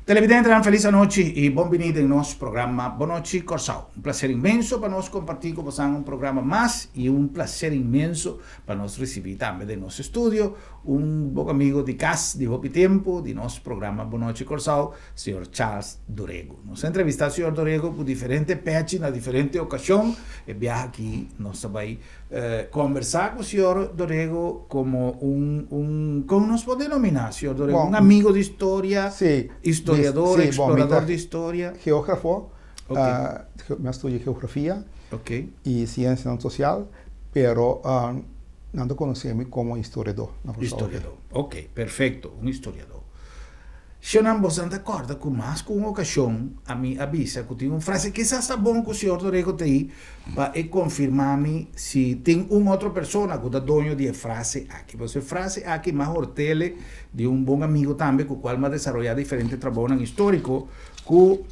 Televidentenan felis anochi i bon bini den nos programa Bon Nochi Kòrsou. Un plaser inmenso pa nos kompartí ku bosan un programa mas i un plaser inmenso pa nos risibí tambe den nos estudio un bon amigo di kas di hopi tempu di nos programa Bon Nochi Kòrsou, señor Charles Dorego. Nos a entrevistá señor Dorego ku diferente pechi na diferente okashon. E biaha aki nos ta bai Conversa cu señor Dorego como un, un, con nos por denomina señor Dorego? Bon, Un amigo di historia, sí, historiador, sí, bon, mi explorador ta di historia. geógrafo, Ok. mi a studia geografia Ok. y ciencianan social, pero nan ta conoce mi como historiador na Kòrsou. Historiador, ok, perfecto, un historiador. Shonnan, bosan ta kòrda ku mas ku un okashon ami a bisa ku tin un frase, kisas ta bon ku señor Dorego ta ei pa e konfirmá mi si tin un otro persona ku ta doño di e frase aki. Pasobra e frase aki m'a hort'ele di un bon amigo tambe ku kual m'a desaroyá diferente trabounan históriko ku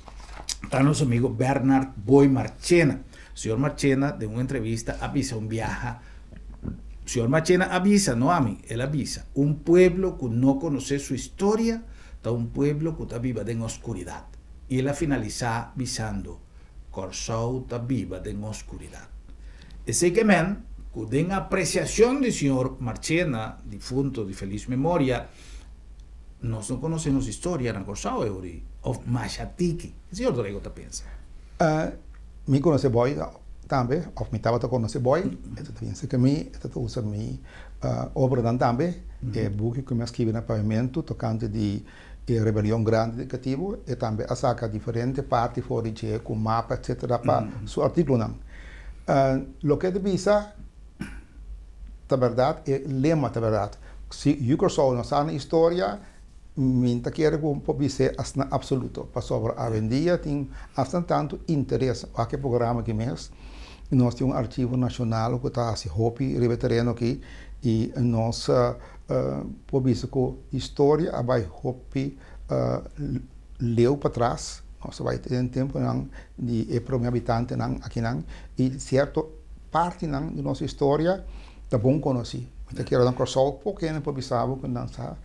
ta nos amigo Bernard Boy Marchena. Señor Marchena den un entrevista a bisa un biaha, Señor Marchena a bisa, no ami, el a bisa, un pueblo ku no konosé su historia ta un pueblo ku ta biba den oskuridat. I el a finalisá bisando, Kòrsou ta biba den oskuridat. Esei ke men ku den apresiashon di señor Marchena, difunto di felis memoria, nos no konosé nos historia na Kòrsou e ori, òf masha tiki. Ke señor Dorego ta pensa? Mi konosé Boy tambe, òf mi tabata konosé Boy, e ta pensa ku mi, e ta usa mi obranan tambe, e buki ku mi a skibi na pavimentu tokante di e rebelion grandi di katibu, e tambe a saka diferente parti for di dje ku mapa etsetera pa su artíkulonan. Loke e ta bisa ta bèrdat, e lema ta bèrdat. Si yu Kòrsou no sa na historia, Mi ta kere ku por bis'é asina apsoluto, pasobra awendia tin asina tantu interes wak e programa aki mes. Nos tin un archivo nashonal ku ta hasi hopi riba e tereno aki i nos por bisa ku historia a bai hopi leu patras. Nos a bai den tempunan di e prome habitantenan akinan i sierto partinan di nos historia ta bon konosí. Mi ta kere na Kòrsou poko hende por bisa bo ku nan sa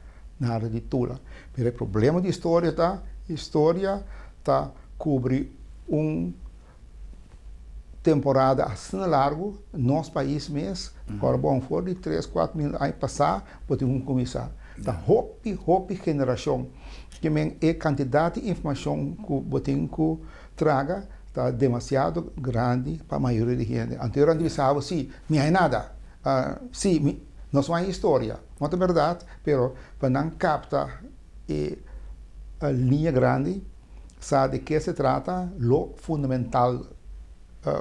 nada di Tula. Pero e problema di historia ta, historia ta kubri un temporada asina largu, nos pais mes, ora bon for di tres, kuater mil aña pasá bo tin ku kuminsá. Ta hopi, hopi generashon. Ke men e kantidat di informashon ku bo tin ku traga ta demasiado grandi pa mayoria di hende. Anto nan ta bisa bo, si, mi hay nada. Si, mi, nos no hay historia. No ta berdad, pero pa nan capta e liña grandi, sa de ke se trata, lo fundamental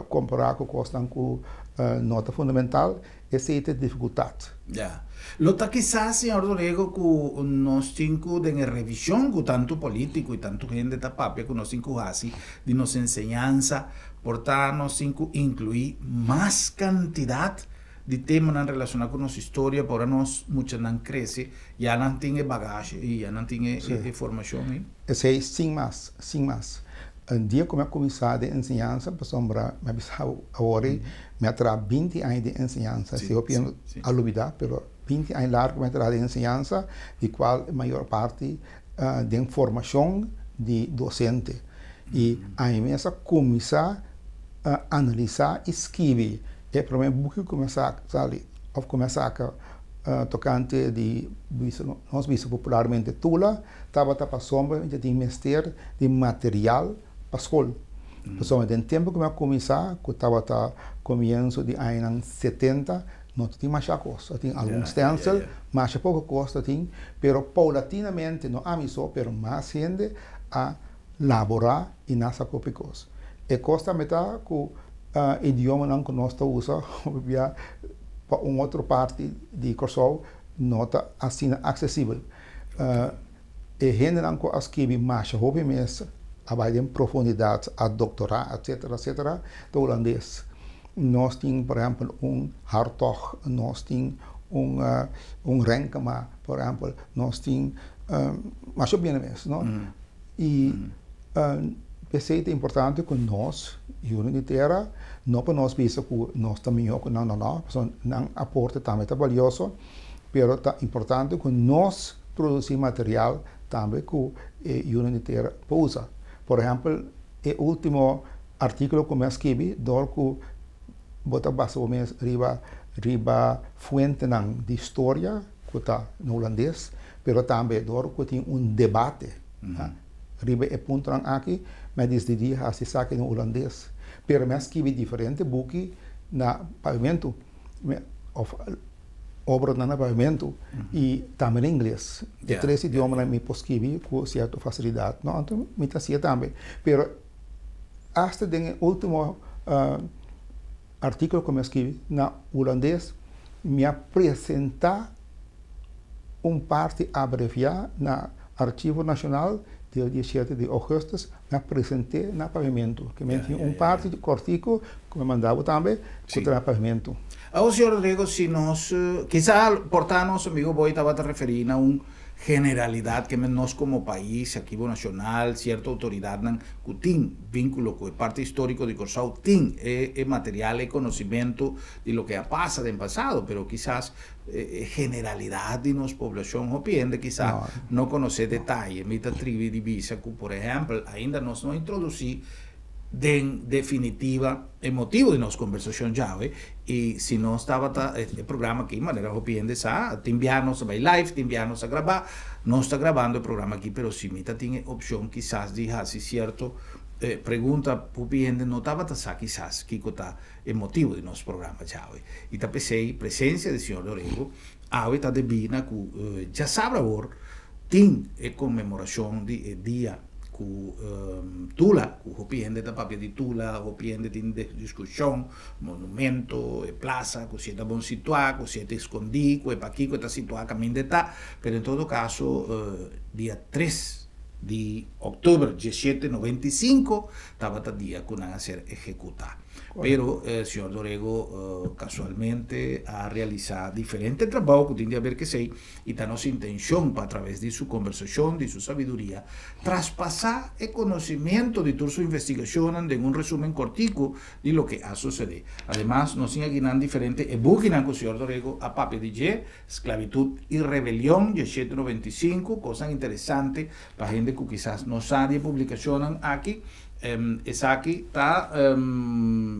compara cu cosnan cu no ta fundamental, esey ta e dificultad. Ya. Lo ta kisas, señor Dorego, cu nos tin cu den e revision cu tanto politico y tanto hende ta papia cu nos tin cu haci di nos enseñansa, por ta nos tin cu inclui mas cantidad di temanan relashoná ku nos historia pa ora nos muchanan krese ya nan tin e bagashi i ya nan tin e formashon ei. Esei sin mas, sin mas. Un dia ku mi a kuminsá den enseñansa, pasobra mi a bisa awor ei, mi a traha binti aña den enseñansa, si hopi hende a lubidá, pero binti aña largu mi a traha den enseñansa, di kual e mayor parti den formashon di dosente. I ami mes a kuminsá analisá i skibi E promé buki ku mi a sali òf ku mi a saka tokante di nos bisa popularmente Tula tabata pasobra mi ta tin mester di material pa skol. Pasobra den tempu ku mi a kuminsá ku tabata komienso di añanan setenta no ta tin masha kos. Ta tin algun stènsel, masha poko kos ta tin, pero poulatinamente no ami so pero mas hende a laborá i nan sa kopi kos. E kos tambe ta ku idiomanan ku nos ta usa hopi bia pa un otro parti di Kòrsou no ta asina aksesibel. E hendenan ku a skibi masha hopi mes a bai den profundidat, a doktorá etsetera etsetera ta hulandes. Nos tin por ehèmpel un Hartog, nos tin un un Renkema por ehèmpel, nos tin masha hopi hende mes no. I p'esei ta importante ku nos, yunan di tera, no pa nos bisa ku nos ta mihó ku nan, no, no, pasobra nan aporte tambe ta balioso, pero ta importante ku nos produsí material tambe ku e yunan di tera por usa. Por ehèmpel, e último artíkulo ku mi a skibi dor ku bo ta basa bo mes riba riba fuentenan di storia ku ta na hulandes, pero tambe dor ku tin un debate riba e puntonan aki, mi a disidí hasi esaki na hulandes. Pero mi a skibi diferente buki na papiamentu òf obranan na papiamentu i tambe na ingles. E tres idiomanan mi por skibi ku sierto fasilidat, no? Anto mi ta hasié tambe. Pero asta den e último artíkulo ku mi a skibi na hulandes, mi a presentá un parti abreviá na Archivo Nashonal dia diesshete di ougùstùs, mi a present'é na papiamentu. Ke men tin un parti kòrtiku ku mi a manda bo tambe ku ta na papiamentu. Awor, señor Rodrigo, si nos, kisa por ta nos amigo Boy tabata referí na un generalidad ke men nos komo pais, Archivo Nashonal, sierto outoridatnan ku tin vínkulo ku e parti históriko di Kòrsou tin e e material, e konosimentu di loke a pasa den pasado, pero kisas e generalidad di nos poblashon hopi hende kisa no konosé detaye. Mi ta tribi di bisa ku, por ehèmpel, ainda nos no a introdusí den definitiva e motibu di nos kombersashon djawe i si nos tabata e programa aki manera hopi hende sa tin bia nos ta bai live tin bia nos ta grabá nos ta grabando e programa aki pero si mi ta tin e opshon kisas di hasi sierto pregunta hopi hende no tabata sa kisas kiko ta e motibu di nos programa djawe i ta p'esei presensia di señor Dorego awe ta debí na ku djasabra awor tin e konmemorashon di e dia ku Tula, ku hopi hende ta papia di Tula, hopi hende tin diskushon, monumento, e plasa, ku si e ta bon situá, ku si e ta eskondí, ku e pakiko e ta situá kaminda e ta, pero en todo kaso dia tres di òktober 1795 tabata dia ku nan a ser ehekutá. Pero señor Dorego kasualmente a realisá diferente trabou ku tin di haber kesei i ta nos intenshon pa atraves di su kombersashon, di su sabiduria, traspasá e konosimiento di tur su investigashonnan den un resumen kòrtiku di loke a susedé. Ademas, nos tin akinan diferente e bukinan ku señor Dorego a papia di dje, Sklabitut i Rebelion, 1795, kosnan interesante pa hende ku kisas no sa di e publikashonnan aki. Esaki ta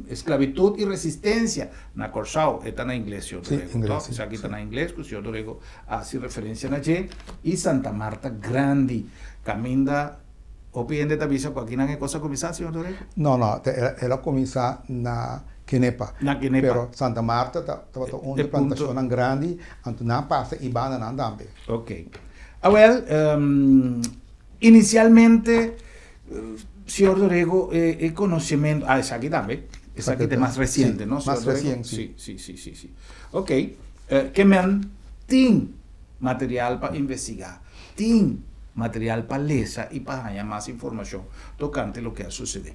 Esclavitud y Resistencia na Kòrsou. E ta na ingles, señor Dorego, to? Esaki ta na ingles ku señor Dorego a hasi referencia na dje. I Santa Marta Grandi, kaminda hopi hende ta bisa ku akinan e kos a kuminsá, señor Dorego? No, no, el a kuminsá na Kenepa. Na Kenepa. Pero Santa Marta tabata un di e plantashonnan grandi, anto nan a pasa i bandanan tambe. Oké. Awèl, inisialmente Señor Dorego, e conocimento, ah, esaki tambe, esaki ta mas reciente, no? Mas reciente, sí. Sí, sí, sí, sí. Ok, ke men tin material pa investiga, tin material pa lesa i pa haña mas informacion tocante loke a sucede.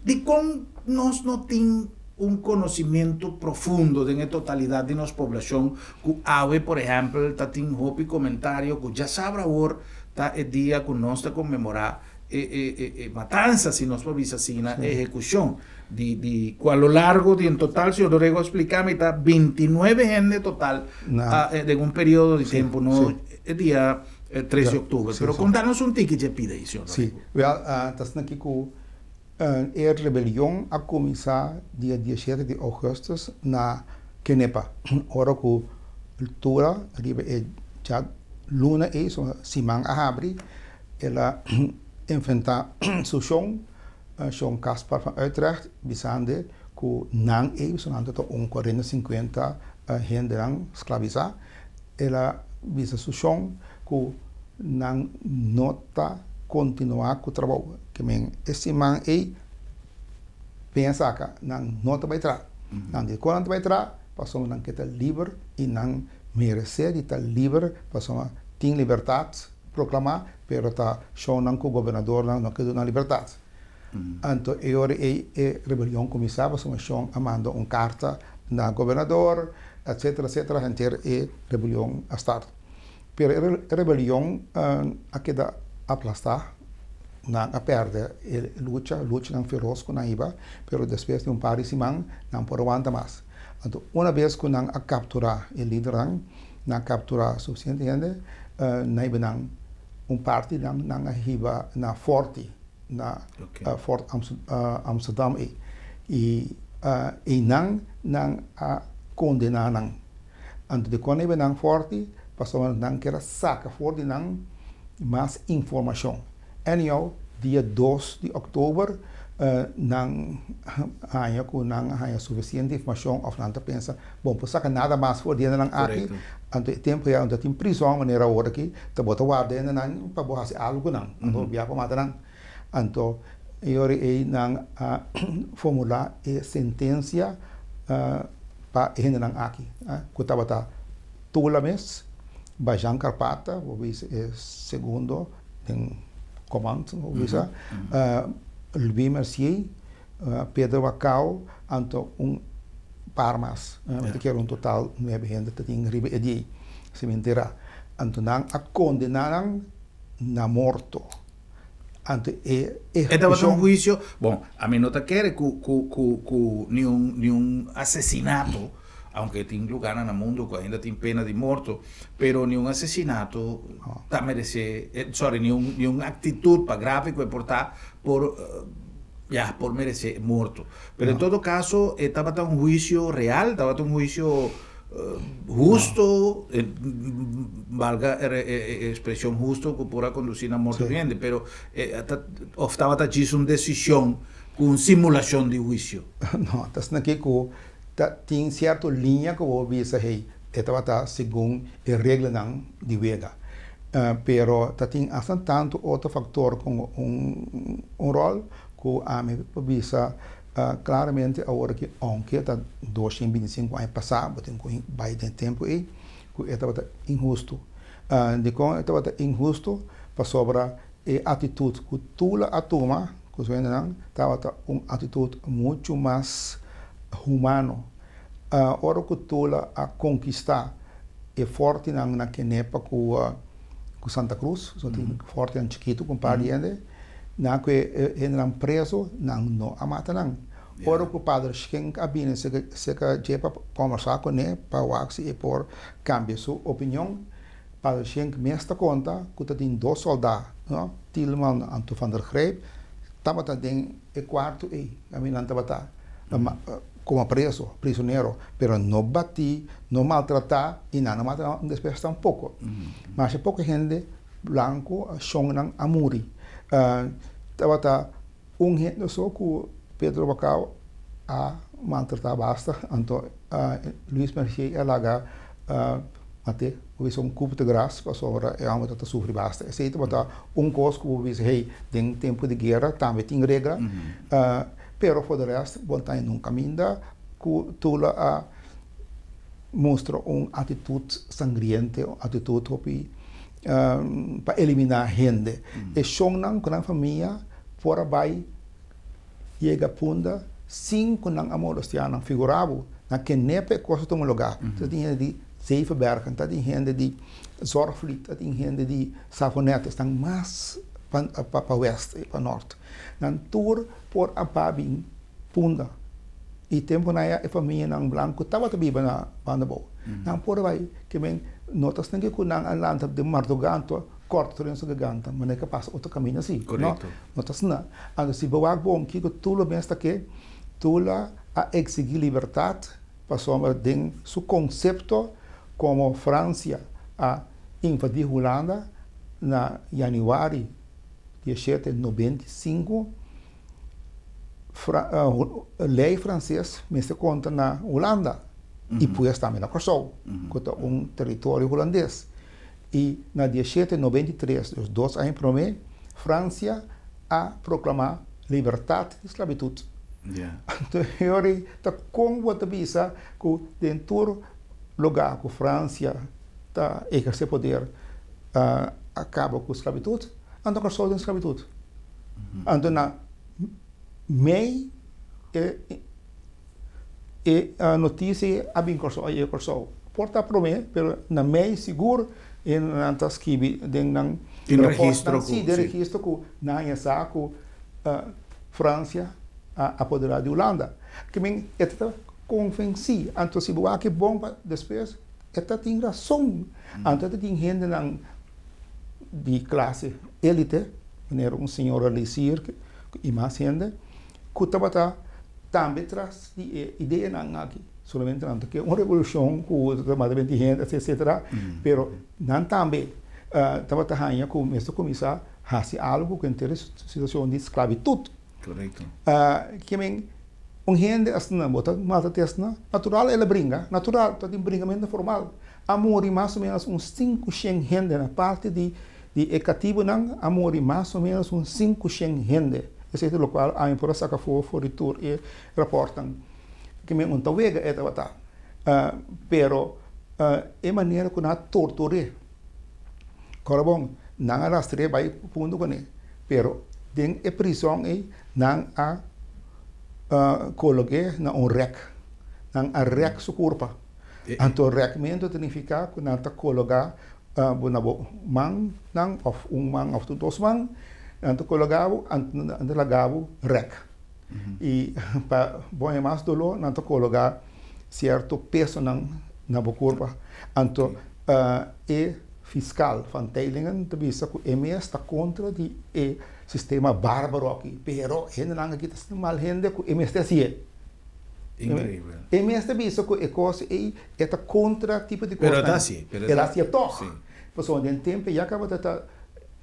Dikon nos no tin un conocimento profundo den e totalidad di nos poblacion cu awe, por ehempel, ta tin hopi comentario cu djasabra awor Ta e dia ku nos ta konmemorá e e e e matansa, si nos por bisa asina, e ehekushon di di ku a lo largo di en total, señor Dorego a splika mi, ta 29 hende total a den un periodo di tempu, no e dia 3 di òktober. Pero konta nos un tiki dje pida ei, señor Dorego. Sí, wèl, ta asina aki ku e rebelion a kuminsá dia 17 di ougùstùs na Kenepa, ora ku Tura riba e djaluna ei, so siman a habri, el a enfrentá su shon, shon Caspar van Uytrecht, bisande ku nan ei, so nan ta un kuarenta sinkuenta hendenan sklabisá, el a bisa su shon ku nan no ta kontinuá ku trabou. Ke men e siman ei peña saka nan no ta bai traha. Nan di kon nan ta bai traha? Pasobra nan ke ta liber i nan meresé di ta liber pasobra tin libertat proklamá pero ta shonnan ku gobernadornan no ke duna nan libertat. Anto e ora ei e rebelion kuminsá pasobra shon a manda un karta na gobernador etcetera etcetera henter e rebelion a start. Pero e rebelion a keda aplastá, nan a pèrdè e lucha, luchanan feros ku nan hiba, pero despues di un par di siman nan por a wanta mas. Anto una bes ku nan a kapturá e lidernan, nan a kapturá sufisiente hende. Nan hiba nan un parti nan nan a hiba na Forti na Fort Amsterdam ei i einan nan a kondena nan. Anto dikon nan hiba nan Forti? Pasobra nan kier a saka for di nan mas informashon. Anyhow, dia dos di òktober nan haña ku nan a haña sufisiente informashon òf nan ta pensa, bon por saka nada mas for di hendenan aki, anto e tempu ya no ta tin prizòn manera awor aki, ta bo ta warda hendenan pa bo hasi algu ku nan, anto bo bia pa mata nan. Anto e ora ei nan a formulá e sentensia pa e hendenan aki, ku tabata Tula mes, Bajan Karpata, bo bisa e segundo den command, bo bisa, Louis Mercier, Pedro Wacao, anto un par mas. Mi ta kere un total nuebe hende ta tin riba e dia ei, si mi entera. Anto nan a condena nan na morto. Anto e E tabata un huicio, bon, ami no ta kere cu cu cu cu ni un ni un asesinato, aunke tin lugarnan na mundo cu ainda tin pena di morto, pero ni un asesinato ta merece, sorry, ni un ni un actitud pa grave cu e por ta por ya por merece morto. Pero en todo caso e tabata un huicio real, tabata un huicio husto, valga e expresion husto cu por a conduci na morto di hende, pero of tabata djis un decision cu un simulacion di huicio? No, ta asina aki cu ta tin cierto liña cu bo bisa hey, e tabata segun e reglanan di wega. Pero ta tin hasta tanto otro factor cu un rol cu ami por bisa Claramente awor aki aunke ta 225 aña pasá, bo tin ku bai den e tempu ei, ku e tabata inhustu. Dikon e tabata inhustu? Pasobra e atitut ku Tula a tuma ku su hendenan tabata un atitut muchu mas humano. Ora ku Tula a konkistá e fòrtinan na Kenepa ku Santa Cruz, so tin fòrtinan chikitu ku un par di hende, Nan ku e hendenan preso, nan no a mata nan. Ora ku Pader Schenk a bini serka dje pa kòmbersá kuné pa wak si e por kambia su opinion, Pader Schenk mes ta konta ku ta tin dos sòldá, no, Tielman anto Van der Grijp, tabata den e kuarto ei kaminda nan tabata komo preso, prisonero, pero no batí, no maltratá i nan no mata nan despues tampoko. Masha poko hende Blanco shonnan a muri. Tabata un hende so ku Pedro Bacao a maltratá basta, anto Luis Mercier a laga mat'é ku bisa un coup de grace pasobra e hòmber tabata sufri basta. Esei tabata un kos ku bo bisa hey den tempu di guera tambe tin regla, pero for de rest bo no ta nunka kaminda ku Tula a mustra un atitut sangriente, un atitut hopi pa eliminá hende. E shonnan ku nan famia por a bai yega Punda sin ku nan a molestiá nan. Figurá bo, na Kenepa e kos a tuma lugá. Ta tin hende di Zevenbergen, ta tin hende di Zorgvliet, ta tin hende di Savonet, esnan mas pa west, pa nort. Nan tur por a bai bin Punda. I tempunan ya e famianan blanku tabata biba na banda bou. Nan por a bai ke men no ta sninki ku nan a lanta den mardugá anto kòrta tur den su gaganta manera ke pasa otro kaminda si. No, no ta asina. Anto si bo wak bon kiko Tula mes ta ke, Tula a eksigí libertat pasobra den su konsepto komo Fransia a invadí Hulanda na yanüari diesshete 95, Lei franses mester konta na Hulanda i pues tambe na Kòrsou, ku ta un teritorio hulandes. I na dieshete 93, dus dos aña promé, Fransia a proklamá libertat di sklabitut. Anto e ora ei ta kon bo ta bisa ku den tur lugá ku Fransia ta ehersé poder a kaba ku sklabitut, anto Kòrsou den sklabitut. Anto na mei e e notisia a bin Kòrsou, a yega Kòrsou. Por ta promé, pero na mei sigur e nan ta skibi den nan rapòrtnan, si, den registro ku nan haña sa ku Fransia a apoderá di Hulanda. Ke men e ta konvensí. Anto si bo wak e bon pa despues e ta tin rason. Anto e ta tin hendenan. di klase élite, manera un señora Leisier i mas hende, ku tabata tambe tras di e ideanan aki. Solamente nan ta ke un revolushon ku ta mata benti hende, etcetera, pero nan tambe tabata haña ku mester kuminsá hasi algu ku henter e situashon di sklabitut. Korekto. Ke men un hende asina bo ta mata te asina, natural el a bringa, natural ta tin bringamentu formal. A muri mas o menos un 500 hende na parti di di e katibunan a muri mas o menos un 500 hende. Esei ta lokual ami por a saka afó for di tur e rapòrtnan. Ke men un ta wega e tabata. Pero e manera ku nan a tortur'é. Kòrda bon, nan a rastr'é bai punto kuné, pero den e prison ei nan a kolog'é na un rèk. Nan a rèk su kurpa. Anto rèkmentu ta nifiká ku nan ta kologá bo na bo mannan òf un man òf tur dos man, nan ta kologá bo, anto nan ta laga bo rèk. I pa bo haña mas doló nan ta kologá sierto pesonan na bo kurpa. Anto e fiskal Van Teylingen ta bisa ku e mes ta kontra di e sistema bárbaro aki, pero hendenan aki ta asina mal hende ku e mester hasié. Inkreibel. E mes ta bisa ku e kos ei e ta kontra tipo di kosnan. Pero e ta hasié. El a hasié tòg. Pasobra den tempu ya kaba ta ta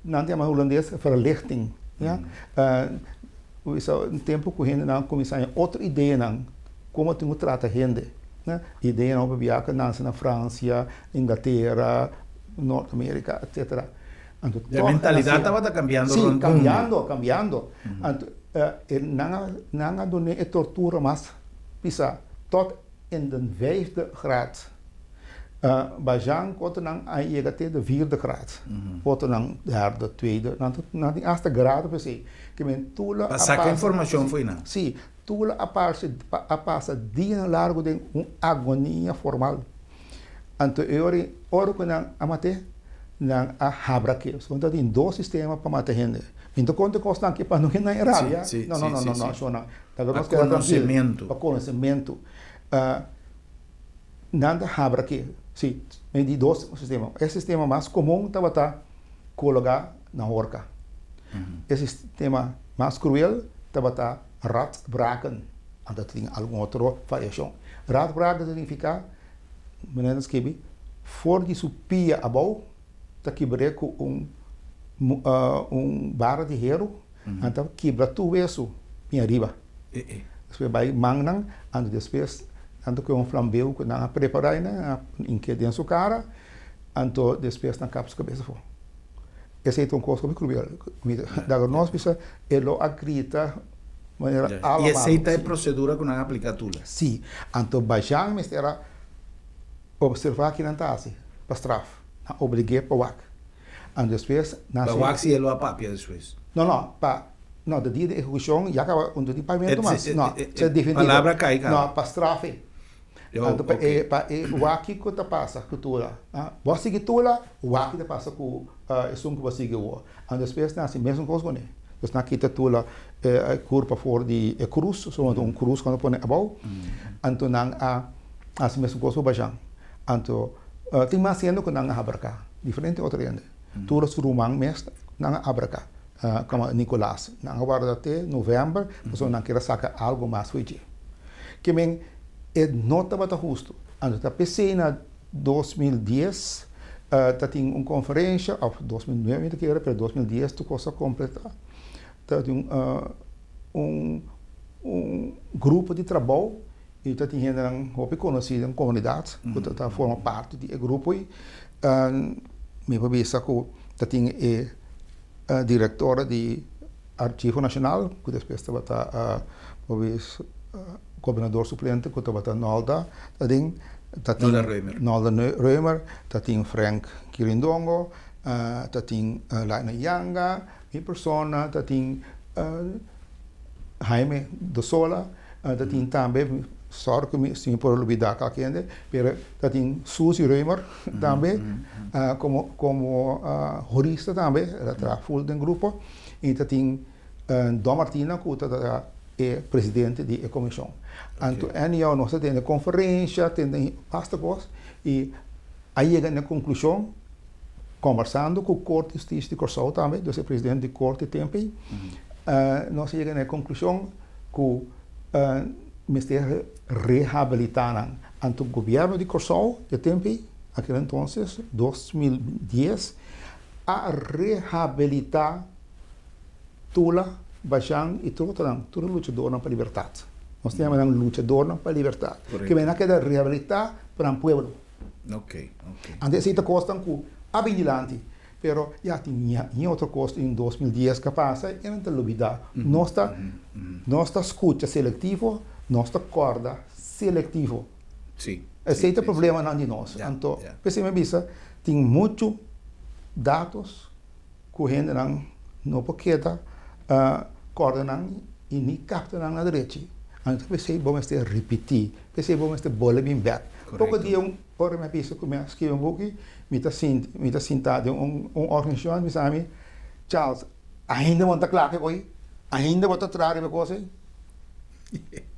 nan ta yama hulandes verlichting, ya. Bisa un tempu ku hendenan kuminsá haña otro ideanan komo tin ku trata hende. Ideanan hopi biaha ku nanse na Fransia, Inglatera, Nort Amerika, etsetera. Anto E tòg a mentalidat nase. tabata kambiando Sí, rònt mundu. kambiando, kambiando. Anto e nan a nan a dun'é e tortura mas pisá tot in den vijfde graad. Bajan ku otronan a yega te de vierde graad. Otronan derde, tweede, nan ta nan tin asta grado pa esei. Ke men Tula Pa a saka pasa, informashon fo'i nan. Sí, Tula a parse a pasa dianan largu den un agonia formal. Anto e ora ora ku nan a mat'é, nan a habra ke. So nan ta tin dos sistema pa mata hende. Mi ta konta kosnan aki pa no hende nan e rabia. Sí, sí, No, no, sí, no, sí, no, no, sí. shownan. Laga Pa nos keda trankil. konosementu. Pa konosementu. Nan ta habra ke. Sí, mi di dos sistema. E sistema mas komun tabata kologá na horka. E sistema mas kruel tabata radbraken. Anto tin algun otro variashon. Radbraken ta signifiká, manera nan skibi, for di su pia abou ta kibr'é ku un un bara di heru, nan ta kibra tur wesu bin ariba. Despues bai mannan, anto despues nan ta kohe un flambeu ku nan a prepará ei nan a hink'é den su kara, anto despues nan kap su kabes afó. Esei ta un kos hopi kruel. Mi ta nos bisa e lo a grita manera I esei ta e prosedura ku nan a apliká Tula? Sí. Anto Bajan mester a observá ki nan ta hasi pa straf. Nan oblig'é pa wak. Anto despues nan Pa wak si e lo a papia despues? No, no. Pa, no, de dia di ehekushon ya kaba un di pavimento mas. No, e palabra kai kaba. No, pa straf ei. Anto pa e pa e wak kiko ta pasa ku Tula? Bo a sigui Tula, wak ta pasa ku esun ku bo a sigui awor. Anto despues nan hasi mesun kos kuné. Pues nan kita Tula e kurpa for di e krus, solamente un krus ku nan ta pone abou. Anto nan a hasi mesun kos ku Bajan. Anto tin mas hende ku nan a abarká, diferente otro hende. Tula su ruman mes nan a abarká, komo Nicolas. Nan a warda te novèmber pasobra nan kier a saka algu mas for dje. Ke men e no tabata hustu. Anto ta p'esei na 2010 ta tin un konferensha, òf 2009 mi ta kere, pero 2010 tur kos a kompletá. Ta tin un un grupo di trabou i ta tin hendenan hopi konosí den komunidat ku ta forma parti di e grupo ei. Mi por bisa ku ta tin e direktor di Archivo Nashonal ku despues tabata por bisa gobernador suplente ku tabata Nolda ta den, ta tin Nolda Römer. Nolda Römer, ta tin Frank Kirindongo, ta tin Lionel Yanga, mi persona, ta tin Jaime de Sola, ta tin tambe, sorry ku mi si mi por lubida kalke hende, pero ta tin Suzy Römer tambe komo komo hurista tambe, el a traha ful den grupo, i ta tin Don Martina ku ta e presidente di e komishon. Anto anyhow nos ta tene konferensha, tene basta kos i a yega na e konklushon. Kombersando ku Korte di Hustisia di Kòrsou tambe, dus e presidente di korte e tempu ei, nos a yega na e konklushon ku mester rehabilitá nan. Anto gobièrnu di Kòrsou e tempu ei, akel entonces, 2010, a rehabilitá Tula, Bashan i tur otronan, tur e luchadornan pa libertat. Nos ta yama nan luchadornan pa libertat. Ke men a keda rehabilitá pa nan pueblo. Anto esei ta kosnan ku a bin dilanti, pero ya tin ña otro kos den 2010 ku a pasa i nan ta lubidá. Nos ta nos ta skucha selektivo, nos ta kòrda selektivo. Esei ta problemanan di nos. Anto p'esei mi a bisa tin muchu datos ku hendenan no por keda kòrda nan i ni kapta nan na drechi. Anto p'esei bo mester ripití, p'esei bo mester bolbe bin bèk. Poko dia un ora mi a bisa ku mi a skibi un buki, mi ta sinti, mi ta sintá den un un organisashon, mi bisa ami, Charles, ainda bo no ta kla ku e kos ei? Ainda bo ta traha riba e kos ei?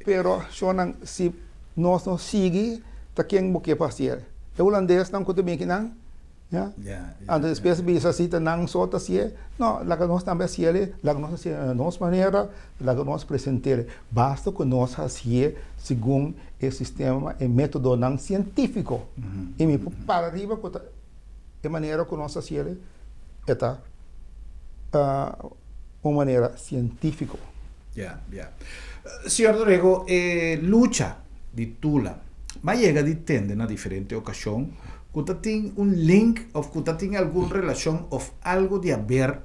Pero, shonnan, si nos no sigui, ta ken bo ke pa hasié? E hulandesnan ku ta bin akinan? Ya. Anto despues bisa si ta nan so ta hasié. No, laga nos tambe hasié, laga nos hasié na nos manera, laga nos present'é. Basta ku nos hasié segun e sistema, e métodonan sientífiko. I mi por para riba ku ta e manera ku nos hasié e ta un manera sientífiko. Ya, ya. Señor Dorego, e lucha di Tula m'a yega di tende na diferente okashon ku ta tin un link òf ku ta tin algun relashon òf algu di haber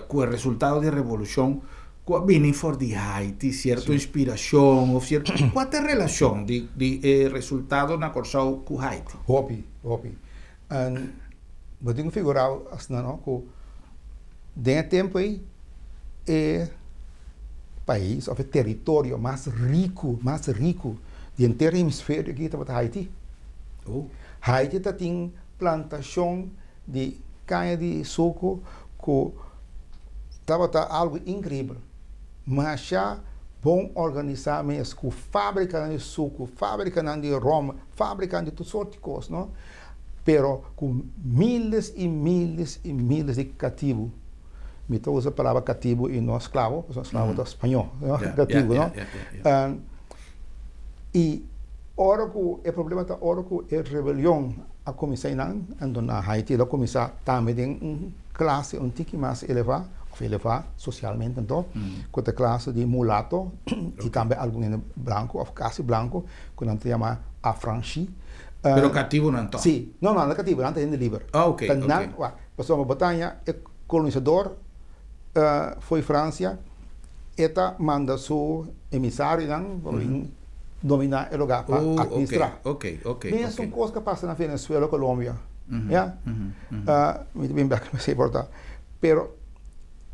ku e resultado di e revolushon ku a bini for di Haiti, sierto inspirashon òf sierto. Kua ta e relashon di di e resultado na Kòrsou ku Haiti? Hopi, hopi. Bo tin ku figurá asina no ku den e tempu ei e pais òf e teritorio mas riku, mas riku di henter hemisferio aki tabata Haiti. Haiti ta tin plantashon di kaña di suku ku tabata algu inkreibel. Masha bon organisá mes ku fábrikanan di suku, fábrikanan di ròm, fábrikanan di tur sort di kos, no? Pero ku miles i miles i miles di katibu. Mi ta usa palabra katibu i no sklabo, pasobra sklabo ta spañó, no? Katibu, no? I ora ku e problema ta ora ku e rebelion a kuminsá einan, anto na Haiti el a kuminsá tambe den un klase un tiki mas elevá, òf elevá sosialmente anto, ku ta e klase di mulato i tambe algun hende blanku òf kasi blanku ku nan ta yama afranshi. Pero katibunan tòg? Sí. No, no, no katibu, nan ta hende liber. Ah, oké, Ta nan, wak, pasobra bo ta haña e kolonisador fo'i Fransia, e ta manda su emisarionan pa bin dominá e lugá pa administrá. Oh, oké, oké, oké. Mesun kos ku a pasa na Venezuela, Colombia, ya. Mi ta bin bèk na esei por ta. Pero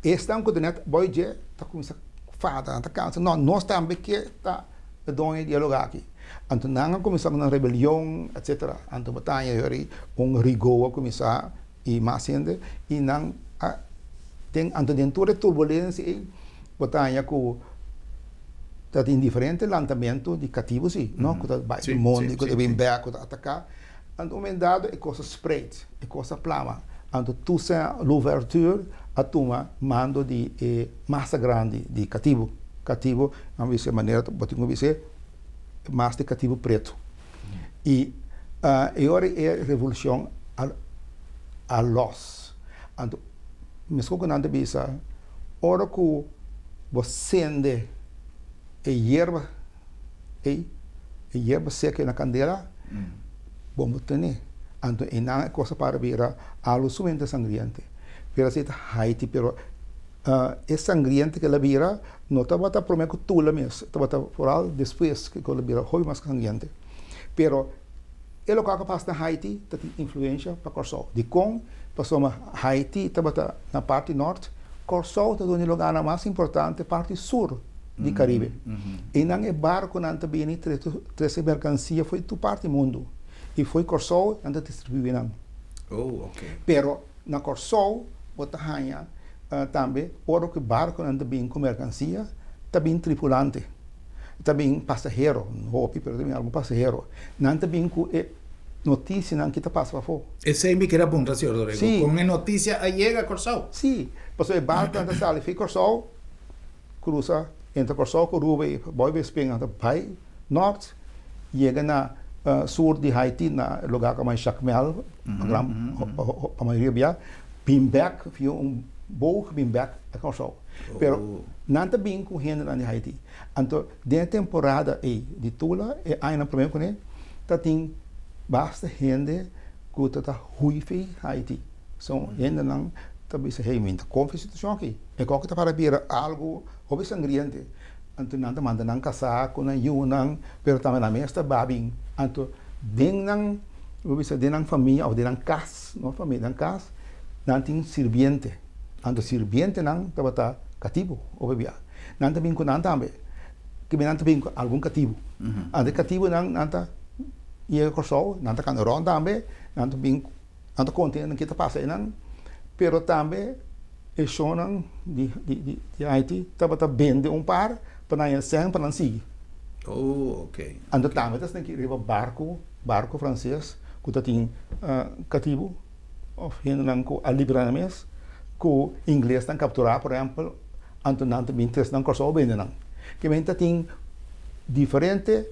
esnan ku ta nèt bou dje ta kuminsá fada, nan ta kansa, no, nos tambe ke ta e doño di e lugá aki. Anto nan a kuminsá ku nan rebelion, etsetera. Anto bo ta haña yori un Rigaud a kuminsá i mas hende i nan a den anto den tur e turbulensia ei bo ta haña ku ta tin diferente lantamentu di katibu si no ku ta bai den mondi ku ta bin bèk ku ta ataká anto un momento dado e kos a spreid e kos a plama anto Toussaint Louverture a tuma mando di e masa grandi di katibu katibu nan bisa manera bo tin ku bisa mas di katibu pretu i e ora e revolushon a lòs. Anto meskos ku nan ta bisa, ora ku bo sende e yerba ei, e yerba seka ei na kandela, bo no tene. Anto einan e kos a para bira algu sumamente sangriente. Pero asina ta Haiti, pero e sangriente ku el a bira no tabata promé ku Tula mes, tabata foral despues ku el a bira hopi mas sangriente. Pero e loke a pasa na Haiti ta tin influensha pa Kòrsou. Dikon? Pasobra Haiti tabata na parti nòrt, Kòrsou ta duna e lugarnan mas importante parti sur di Karibe. Einan e barkunan ta bini trese merkansia fo'i tur parti mundu i fo'i Kòrsou nan ta distribuí nan. Pero na Kòrsou bo ta haña tambe ora ku e barkunan ta bin ku merkansia ta bin tripulante. Ta bin pasahero, no hopi, pero ta bin algun pasahero. Nan ta bin ku e notisianan ki ta pasa pafó. Esei mi kier a puntra, señor Dorego, kon e notisia a yega Kòrsou? Sí, pasobra e barkunan ta sali fi Kòrsou, krusa entre Kòrsou ku Aruba i bai Vespin, nan ta bai nòrt, yega na sur di Haiti, na e lugá ku a Jacmel, pa mayoria bia, bin bèk via un boog bin bèk na Kòrsou. Pero nan ta bin ku hendenan di Haiti. Anto den e temporada ei di Tula, e añanan promé kuné, ta tin basta hende ku ta ta hui fi Haiti. So hendenan ta bisa, hey, mi ta konfia e situashon aki. E kòke ta para bira algu hopi sangriente. Anto nan ta manda nan kasá ku nan yunan, pero tambe nan mes ta babin. Anto den nan, bo bisa den nan famia òf den nan kas, no famia, den nan kas, nan tin sirbiente. Anto sirbientenan tabata katibu hopi bia. Nan ta bin ku nan tambe. Kibe nan ta bin ku algun katibu. Anto e katibunan nan ta yega Kòrsou, nan ta kanda rònt tambe, nan ta bin, nan ta konta nan ke ta pasa einan. Pero tambe e shownan di di di Haiti tabata bende un par pa nan haña sèn pa nan sigui. Oh, ok. Anto tambe ta esnan ki riba barku, barku franses ku ta tin katibu òf hendenan ku a libra nan mes ku inglesnan kapturá por ehèmpel. Anto nan ta bin tres nan Kòrsou bende nan. Ke men ta tin diferente,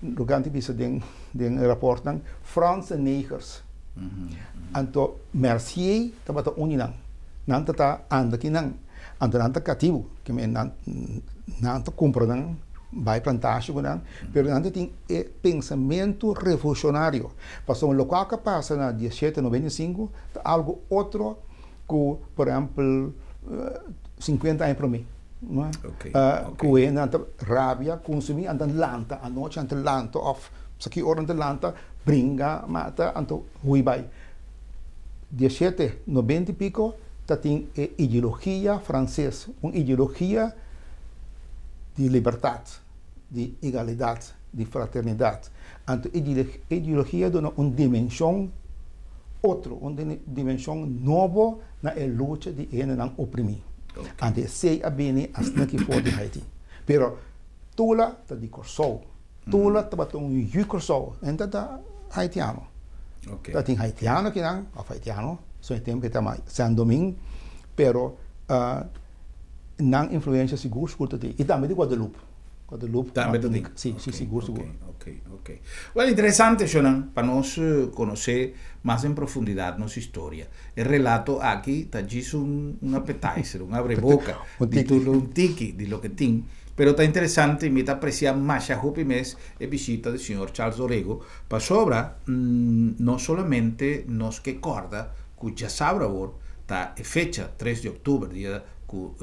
loke nan ta bisa den den e rapòrtnan, Franse negers. Anto Mercier tabata un di nan. Nan ta ta anda ki nan. Anto nan ta katibu. Ke men nan nan ta kumpra nan bai plantashe ku nan, pero nan ta tin e pensamentu revolushonario. Pasobra lokual ku a pasa na diesshete 95 ta algu otro ku por ehèmpel 50 aña promé no ku e nan ta rabia kunsumí anto nan lanta anochi nan ta lanta òf sa ki ora nan ta lanta bringa mata anto hui bai. Dieshete nobenta i piko ta tin e ideologia franses un ideologia di libertat di egalidat di fraternidat anto e ideologia duna un dimenshon otro un dimenshon nobo na e lucha di e hendenan oprimí. Anto esei a bini asina ki for di Haiti. Pero Tula ta di Kòrsou. Tula tabata un yu Kòrsou, e no tabata haitiano. Tabatin haitiano akinan, òf haitiano, so e tempu e tabata Saint Domingue, pero nan influensia sigur sigur ta tin. I tambe di Guadeloupe. Guadeloupe. Tambe ta tin. Si, si, sigur sigur. Ok, ok. Well, interesante shonan, pa nos conoce mas en profundidad nos historia. E relato aki ta djis un un appetizer, un abreboca, di tur un tiki di loke tin. Pero ta interesante y mi ta aprecia masha hopi mes e bishita di señor Charles Dorego, pasobra no solamente nos ke corda cu djasabra awor ta e fecha tres di octuber, dia cu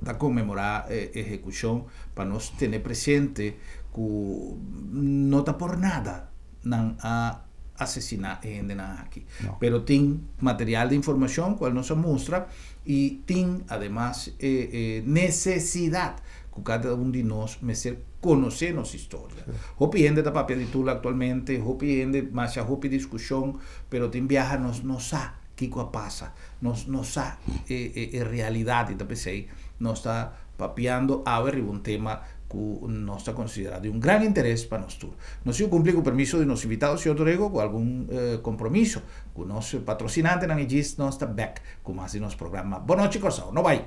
ta conmemora e ehecucion, pa nos tene presente cu no ta por nada nan a asesina e hendenan aki. Pero tin material di informacion cual nos a mustra y tin ademas e e necesidad cu cada un di nos mester conoce nos historia. Hopi hende ta papia di Tula actualmente, hopi hende masha hopi discusion, pero tin biaha nos no sa kico a pasa, nos no sa e e e realidad y ta pesey nos ta papiando awe riba un tema cu nos ta considera di un gran interes pa nos tur. Nos siu cumpli cu permiso di nos invitado señor Dorego cu algun compromiso cu nos patrocinantenan y djis nos ta bek cu mas di nos programa Bon Nochi Corsou. No bay!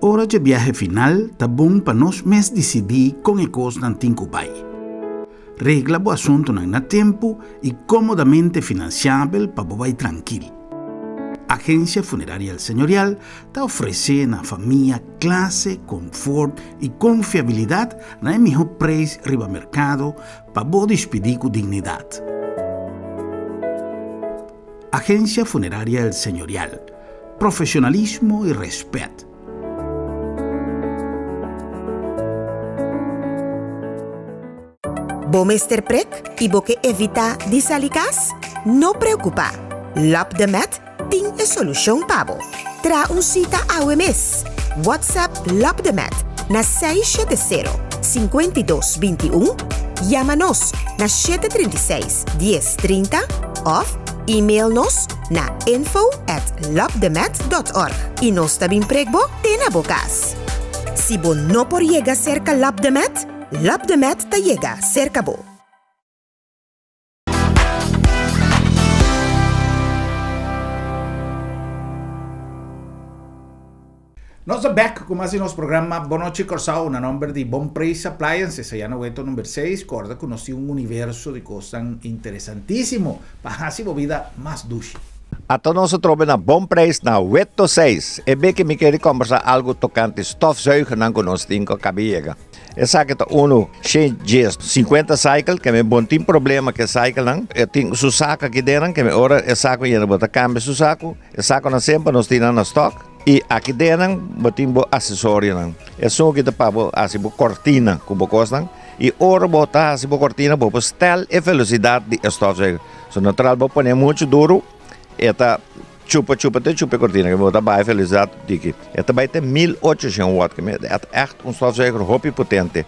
Ora dje biahe final ta bon pa nos mes disidí kon e kosnan tin ku bai. Regla bo asuntunan na tempu i kómodamente finansiabel pa bo bai trankil. Agensia Funeraria El Señorial ta ofresé na famia klase, konfort i konfiabilidat na e mihó preis riba merkado pa bo dispidí ku dignidat. Agencia Funeraria El Señorial, profesionalismo y respet. Bo mester prek i bo ke evitá di sali kas? No preokupá! Lap de Met tin e solushon pa bo. Traha un sita awe mes! WhatsApp Lap de Met na 670 52 21, yama nos na 736 10 30 òf. Email nos na info at labdemet.org i nos ta bin prek bo te na bo kas. Si bo no por yega serka Labdemet, Labdemet ta yega serka bo. Nos ta bek ku mas di nos programa Bon Nochi Kòrsou na nòmber di Bon Preis Appliances aya na Weto number seis. Kòrda ku nos tin un universo di kosnan interesantísimo pa hasi bo bida mas dushi. Ata nos a trobe na Bon Preis na Weto seis. E beki mi kere kòmbersá algu tokante stofzuigernan ku nos tin ku a kabi yega. Esaki ta unu 110 50 cycle ke mi bon tin problema ke cycle nan e tin su saco aki den ke mi ora e saco yena bo ta cambia su saco e saco nan semper nos tin nan na stock y aki den nan bo tin bo accesorio nan esun aki ta pa bo haci bo cortina cu bo cosnan y ora bo ta haci bo cortina bo por stel e velocidad di e stofzuiger so natural bo pone mucho duro e ta Chupa chupa te chupa e cortina ke bo ta bai felicidad diki e ta bai te 1800 watt ke e ta echt un stofzuiger hopi potente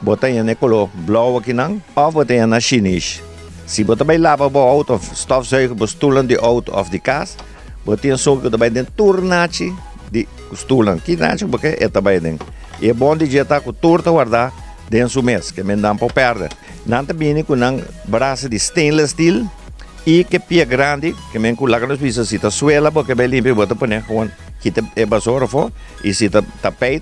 bo ta yena e color blauw akinan of bo ta yena shinish si bo ta bai laba bo auto of stofzuiger bo stoelnan di auto of di cas bo tin esun ku ta bai den tur nachi di stoelnan ki nachi bo ke e ta bai den y e bon di dje ta ku tur ta warda den su mes ke men nan por perde nan ta bini ku nan brasa di stainless steel. I ke pia grandi, ke men ku laga nos bisa si ta suela bo ke bai limpia bo ta pone gewoon kita e basura afo i si ta tapijt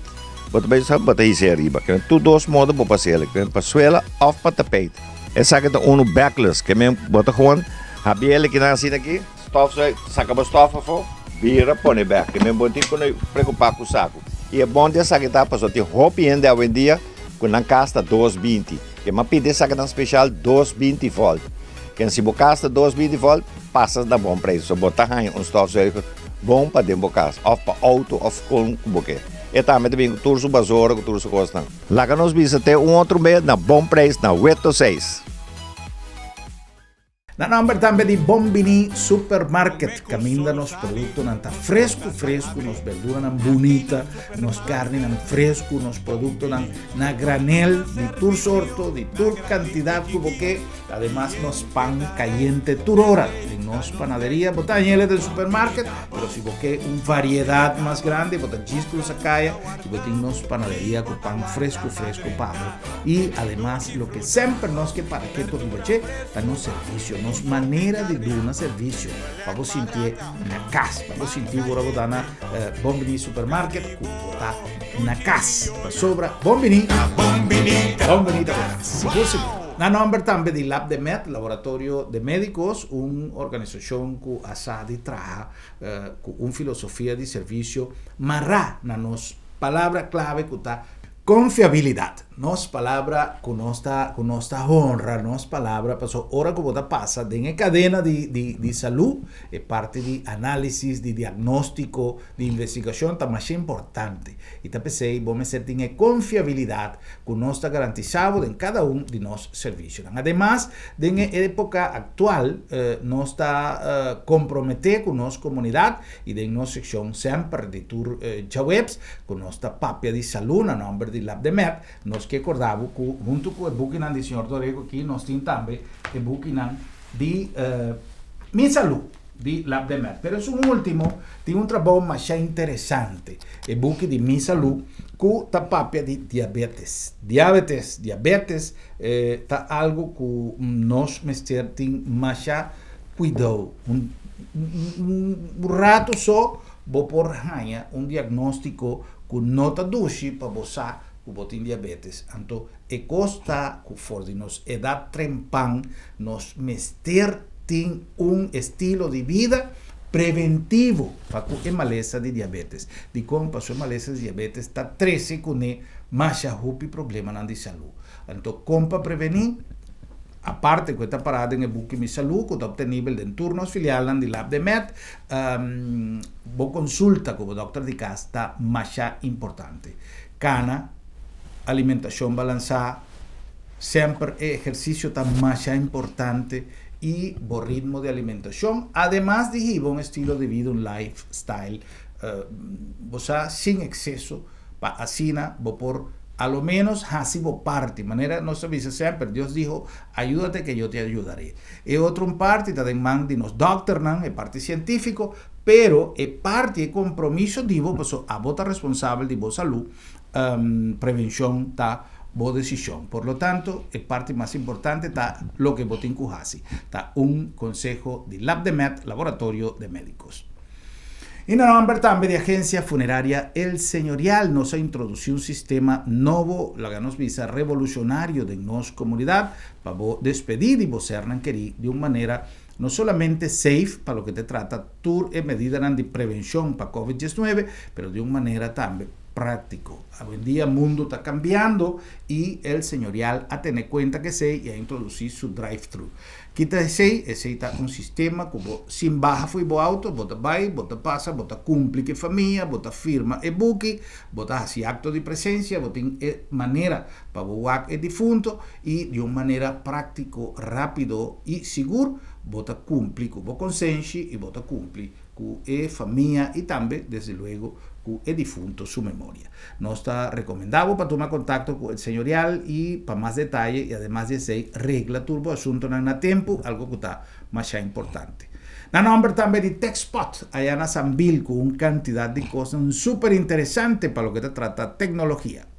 bo ta bai sa bo ta hisa ariba. Ke men tur dos modo bo por hasi ke men pa suela of pa tapijt. Esaki ta unu backless ke men bo ta gewoon habiel kinan asina aki stof saka bo stof afo bira pone bek ke men bo tin ku no preokupa ku saku. I e bon di esaki ta pasobra tin hopi hende awendia ku nan kas ta 220 ke men a pidi esakinan special 220 volt. Ken si bo kas ta 220 volt, pasa na bon preis. So bo ta haña un stofzuiger bon pa den bo kas, òf pa outo òf kon ku bo ke. E tambe ta bin ku tur su basora, ku tur su kosnan. Laga nos bisa te un otro bes na bon preis na Weto 6. Na nòmber tambe di Bon Bini Supermarket, kaminda nos produktonan ta fresku fresku, nos berduranan bunita, nos karninan fresku, nos produktonan na granel di tur sorto, di tur kantidat ku bo ke. Ademas nos pan cayente tur ora den nos panaderia. Bo ta hañ'el den supermarket, pero si bo ke un variedad mas grandi, bo ta djis cruza caya y bo tin nos panaderia cu pan fresco fresco pa bo. Y ademas loke semper nos ke para keto riba dje ta nos servicio, nos manera di duna servicio pa bo sintié na cas, pa bo sinti ora bo ta na Bon Bini Supermarket cu bo ta na cas. Pasobra Bon Bini, Bon Bini ta bo cas. Sigur sigur. Na nòmber tambe di Labdemed, Laboratorio de Médicos, un organisashon ku a sa di traha ku un filosofia di servisio mará na nos palabra klave ku ta konfiabilidat. Nos palabra ku nos ta ku nos ta honra nos palabra pasobra ora ku bo ta pasa den e kadena di di di salú e parti di análisis, di diagnóstiko, di investigashon ta masha importante i ta p'esei bo mester tin e konfiabilidat ku nos ta garantisá bo den kada un di nos servisionan. Ademas, den e époka aktual, nos ta komprometé ku nos komunidat i den nos sekshon semper di tur djaweps ku nos ta papia di salú na nòmber di Labdemed, nos ke kordá bo ku huntu ku e bukinan di señor Dorego aki nos tin tambe e bukinan di Mi Salú di Labdemed. Pero esun último tin un trabou masha interesante, e buki di Mi Salú ku ta papia di diabetes. Diabetes, diabetes ta algu ku nos mester tin masha kuidou. Un ratu so bo por haña un diagnóstiko ku no ta dushi pa bo sa ku bo tin diabetes. Anto e kos ta ku for di nos edat trempan nos mester tin un estilo di bida preventivo pa ku e malesa di diabetes. Dikon? Pasobra e malesa di diabetes ta trese kuné masha hopi problemanan di salú. Anto kon pa prevení? Aparte ku e ta pará den e buki Mi Salú ku ta optenibel den tur nos filialnan di Labdemed, bo konsulta ku bo dòkter di kas ta masha importante. Kana, alimentashon balansá, semper e ehersisio ta masha importante i bo ritmo di alimentashon, ademas di hiba un estilo di vida, un lifestyle, bo sa, sin ekseso, pa asina bo por. A lo menos hasi bo parti. Manera nos ta bisa semper, Dios dijo, ayúdate que yo te ayudaré. E otro un parti ta den man di nos dòkternan, e parti sientífiko, pero e parti, e kompromiso di bo, paso abo ta responsabel di bo salú, prevenshon ta bo desishon. Por lo tanto, e parti mas importante ta loke bo tin ku hasi. Ta un konseho di Labdemed, Laboratorio de Médicos. I na nòmber tambe di Agencia Funeraria El Señorial nos a introdusí un sistema nobo, laga nos bisa revolushonario den nos komunidat pa bo despedí di bo sernan kerí di un manera no solamente safe pa loke te trata tur e medidanan di prevenshon pa Covid diesnuebe, pero di un manera tambe práktiko. Awendia mundu ta kambiando i El Señorial a tene kuenta ku esei i a introdusí su drive-thru. Kita esei? Esei ta un sistema ku bo sin baha fo'i bo auto, bo ta bai, bo ta pasa, bo ta kumpli ku e famia, bo ta firma e buki, bo ta hasi akto di presensia, bo tin e manera pa bo wak e difunto i di un manera práktiko, rápido i sigur bo ta kumpli ku bo konsenshi i bo ta kumpli ku e famia i tambe, desde luego, ku e difunto su memoria. Nos ta rekomendá bo pa tuma kontakto ku El Señorial i pa mas detaye i ademas di esei regla tur bo asuntonan na tempu, algo ku ta masha importante. Na nòmber tambe di TechSpot aya na Sambil ku un kantidat di kosnan super interesante pa loke ta trata teknologia.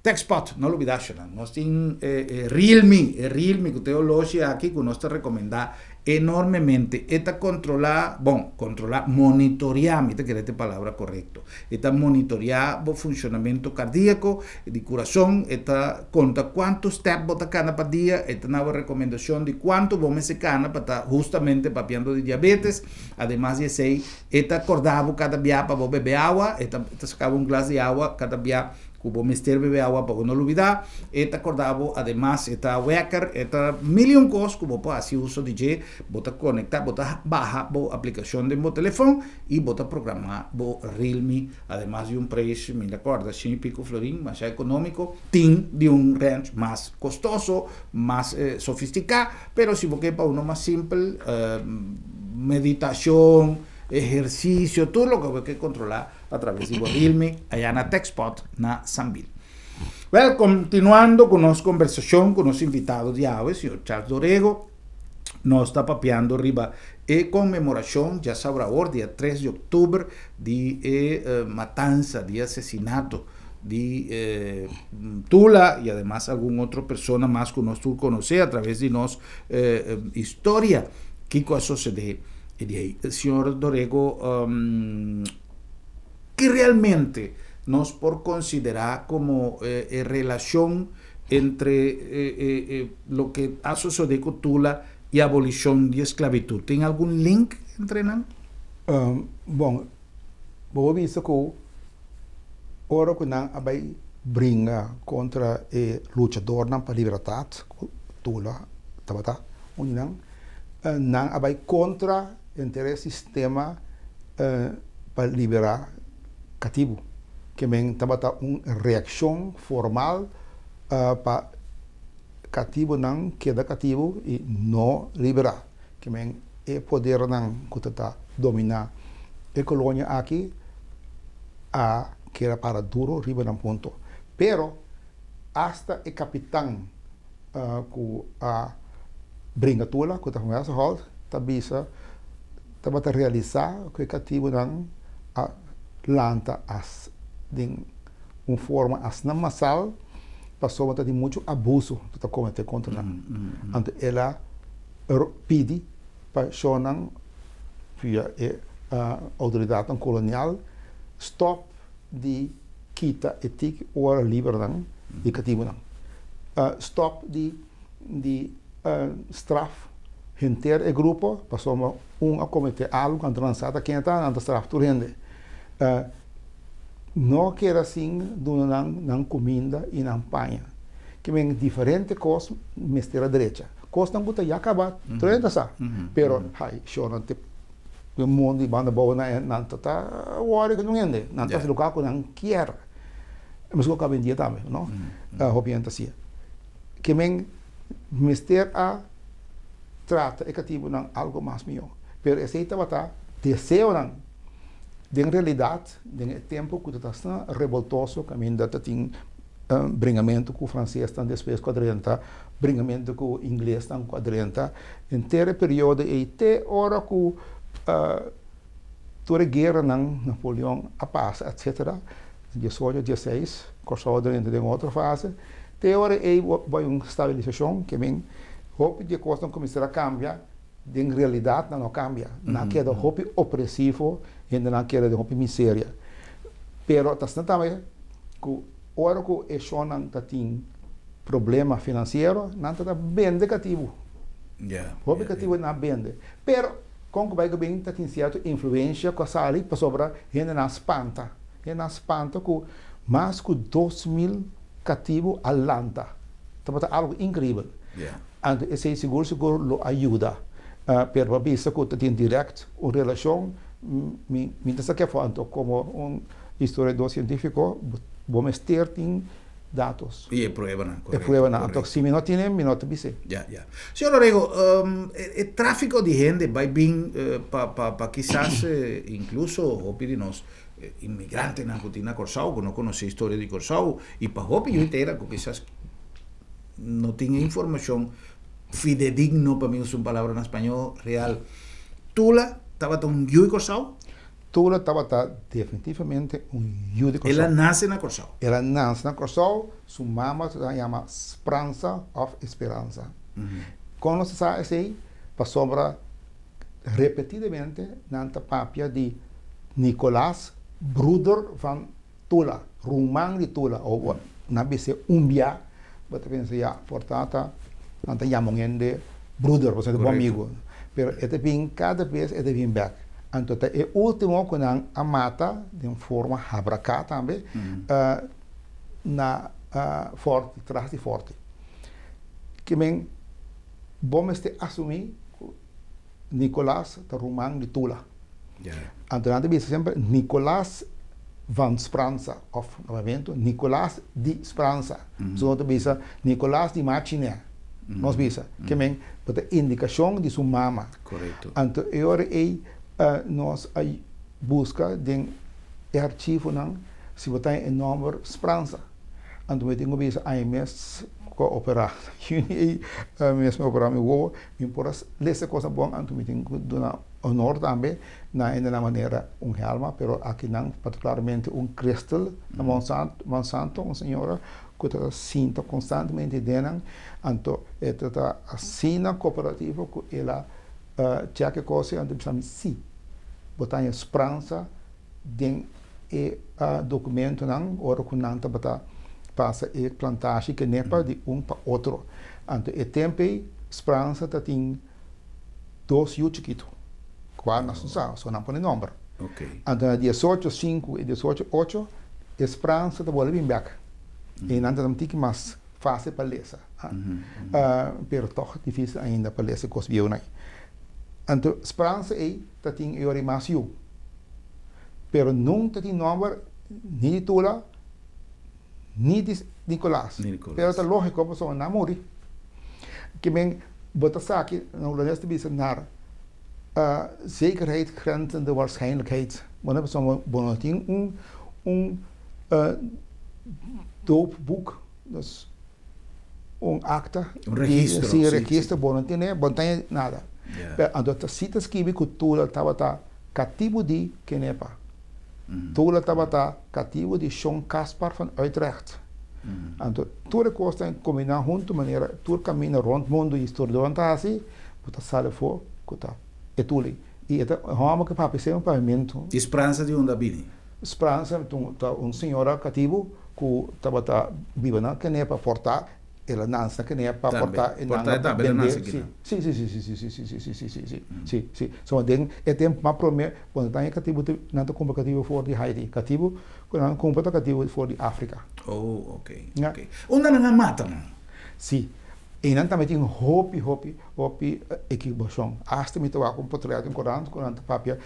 TechSpot, no lubida ashonan. Nos tin e Realme, e Realme ku ta e oloshi aki ku nos ta rekomendá enormemente. E ta kontrolá, bon, kontrolá, monitoriá, mi ta kere ta e palabra korekto. E ta monitoriá bo funshonamentu kardiako, di kurason, e ta konta kuantu stèp bo ta kana pa dia, e ta na bo rekomendashon di kuantu bo mester kana pa ta hustamente papiando di diabetes. Ademas di esei, E ta korda bo kada bia pa bo bebe awa, e ta saka bo un glas di awa kada bia ku bo mester bebe awa pa bo no lubida. E ta korda bo, ademas e ta wèker, e ta mil i un kos ku bo por hasi uso di dje. Bo ta konektá, bo ta baha bo aplikashon den bo telefòn i bo ta programá bo Realme, ademas di un preis, mi ta kòrda shen i piko florin, masha ekonómiko. Tin di un range mas kostoso, mas sofistiká, pero si bo ke pa uno mas simpel, Meditacion, ehercicio, tur loke bo ke controla a traves di bo Realme aya na TechSpot na Sambil. Wel, continuando cu nos conversacion cu nos invitado di awe, señor Charles Dorego, nos ta papiando riba e conmemoracion djasabra awor, dia tres di octuber, di e matansa, di e asesinato di Tula y ademas algun otro persona mas cu nos tur conoce a traves di nos historia kico a socede e dia ey. Señor Dorego, ki realmente nos por considera como e relacion entre loke a socede cu Tula y abolicion di esclavitud? Tin algun link entre nan? Bon, Bo a bisa ku ora ku nan a bai bringa kontra e luchadornan pa libertat, ku Tula tabata un di nan, nan a bai kontra henter e sistema pa liberá katibu. Ke men tabata un reakshon formal pa katibunan keda katibu i no liberá. Ke men e podernan ku ta ta dominá e kolonia aki a keda para duro riba nan punto. Pero asta e kapitan ku a bringa Tula, ku ta van Westerholt, ta bisa tabata realisá ku e katibunan a lanta as den un forma asina masal pasobra ta tin muchu abuso ku ta kometé kontra nan. Anto el a pidi pa shownan via e outoridatnan kolonial stòp di kita e tiki ora libernan di katibunan, stòp di di straf henter e grupo pasobra un a kometé algu anto nan sa ta ken ta nan ta straf tur hende. No keda sin duna nan nan kuminda i nan paña. Ke men diferente kos mester a drecha. Kosnan ku ta ya kaba tur hende ta sa. Pero hay, shornan te e mundu i banda bou nan nan ta ta wòri ku nun hende. Nan ta hasi loke ku nan kier. Meskos ku awendia tambe, no? Hopi hende ta hasié. Ke men mester a trata e katibunan algu mas mihó. Pero esei tabata deseonan. Den realidat, den e tempu ku ta asina revoltoso kaminda ta tin bringamentu ku fransesnan despues ku a drenta, bringamentu ku inglesnan ku a drenta, henter e periodo ei te ora ku tur e gueranan Napoleon a pasa etcetera, diesocho, dieseis, Kòrsou a drenta den otro fase, te ora ei bai un stabilisashon ke men hopi di e kosnan kuminsá a kambia. Den realidat nan no kambia. Nan a keda hopi opresivo, hendenan a keda den hopi miseria. Pero ta asina tambe ku ora ku e shonnan ta tin problema finansiero, nan ta ta bende katibu. Hopi katibu nan a bende. Pero kon ku bai ku bin ta tin sierto influensia ku a sali pasobra hendenan a spanta. Hendenan a spanta ku mas ku 2000 katibu a lanta. Tabata algu inkribel. Anto esei sigur sigur lo a yuda. Pero pa bisa ku ta tin dirèkt un relashon, mi mi ta sa ke afó. Anto komo un historiadó sientífiko bo mester tin datos. I e pruebanan, korekto. E pruebanan. Anto si mi no tine, mi no ta bis'é. Ya, ya. Señor Orego, e tráfiko di hende bai bin pa pa pa kisas inkluso hopi di nos inmigrantenan ku tin na Kòrsou ku no konosé historia di Kòrsou i pa hopi yu tera ku kisas no tin e informashon fidedigno, pa mi usa un palabra na spañó, real. Tula tabata un yu di Kòrsou? Tula tabata definitivamente un yu di Kòrsou. El a nase na Kòrsou? El a nase na Kòrsou. Su mama ta yama Spransa òf Esperansa. Kon nos ta sa esei? Pasobra repetidamente nan ta papia di Nicolas, broeder van Tula, ruman di Tula, o nan bisa un bia, bo ta pensa ya, por tata nan ta yama un hende broeder, pasobra ta bon amigu. Pero e ta bin kada bes e ta bin bek. Anto ta e ultimo ku nan a mata den forma habraká tambe na Forti, tras di Forti. Ke men bo mester asumí ku Nicolas ta ruman di Tula. Anto nan ta bisa semper Nicolas van Spranza of nuevamente Nicolas di Spranza. So nan ta bisa Nicolas di Machinè. Nos bisa. Ke men bo ta indikashon di su mama. Anto e ora ei nos a buska den e archivonan si bo ta e nòmber Spranza. Anto mi tin ku bisa ai mes ku a operá juni ei mes mi a operá mi wowo mi por a lesa e kosnan bon anto mi tin ku duna honor tambe na hendenan manera un Helma pero akinan partikularmente un Christel na Monsanto un señora ku ta sinta konstantemente den nan anto e ta ta asina kooperativo ku el a chèk e kos ei anto bisa mi si bo ta haña spransa den e dokumentonan ora ku nan tabata pasa e plantashi kenepa di un pa otro. Anto e tempu ei Spransa ta tin dos yu chikitu, kua nos no sa, so nan pone nòmber. Anto na diesocho sinku i diesocho ocho e Spransa ta bolbe bin bèk. I nan ta un tiki mas fásil pa lesa, pero tòg difísil ainda pa lesa e kos bieunan ei. Anto Spransa ei ta tin e ora ei mas yu. Pero nunca tin nomber ni di Tula ni di Nicolas. Pero ta logico pasobra nan a muri. Ke men bo ta sa ki na Hulandes ta bisa naar zekerheid grenzende waarschijnlijkheid. Bo no pasobra bo no tin un un doopboek, dus un akta. Un registro. Si, registro bo no tene, bo no tene nada. Anto ta si ta skibi ku Tula tabata katibu di Kenepa. Tula tabata katibu di Shon Caspar van Uytrecht. Anto tur e kos ta kombiná huntu manera tur kaminda rònt mundu historiadornan ta hasi, bo ta sali afó ku ta e Tula. I e ta e hòmber ku papia semper papiamentu. I Spransa di unda a bini? Spransa ta un señora katibu ku tabata biba na Kenepa, Porta. El a nanse na Kenea pa Tambe. porta e Porta nan e a tambe el a bende. nanse Si, akinan. si, si, si, si, si, si, si, si, si, si, si, si, si, si. So den e tempu mas prome cuando tan e katibu te nan ta kumpra katibu for di Haiti. Katibu ku nan kumpra ta katibu for di Afrika. Oh, oké, Ja. oké. Unda nan a mata nan? Si. Einan tambe tin hopi, hopi, hopi ekibokashon. Asta mi ta wak un potret den korant ku nan ta papia